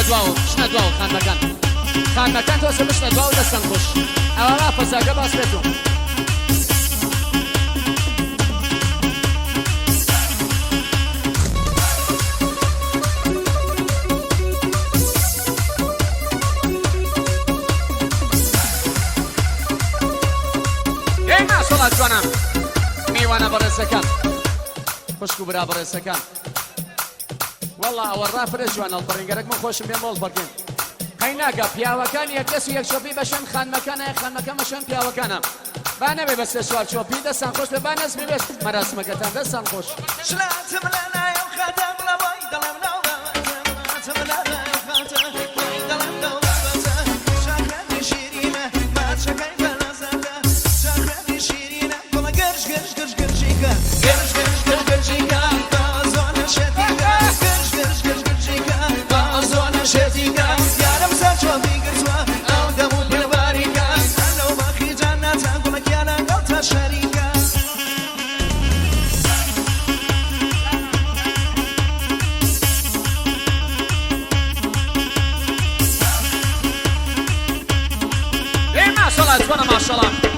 دواوە بچنە دواوە خانمەکان خانمەکان تۆسە بچنە دواوە دەستان خۆش ئەوە با فەزاکە باس بێت و ئێ ماشەڵا جوانان میوانە بەڕێزەکان خوشک و برا بەڕێزەکان وەڵا ئەوە ڕا فرە جوان هەڵپەڕین گەرەک من خۆشم بێم هەڵپەڕکێن قەی ناکا پیاوەکان یەک دەست و یەک چۆپی بە شوێن خانمەکانە خانمەکان بە شوێن پیاوەکانە با نەبێ بە سێ چوار چۆپی دەستان خۆش بێ با نەزمی بێت مەراسمەکەتان دەستان خۆش. شلاتم لە نایەو خەتە بڵە وای دڵم لەو بابەتە شلاتم لە نایەو خەتە وای دڵم لەو بابەتە شاخەمی شیرینە ماچەکەی بەلەزەتە شاخەمی شیرینە گوڵە گرژ گرژ گرژ گرژیکە گرژ گرژ گرژ گرژیکە بازۆنە شێتیکە گرژ گرژ گرژ گرژیکە بازۆنە شێتیکە یارم سەر چۆپی گرتووە ئەو دەم و پێ باریکە لەو باخی جەنەتە گوڵە گیانە گەڵتە شەریکە. ئێ ماشەڵا جوانە ماشەڵا.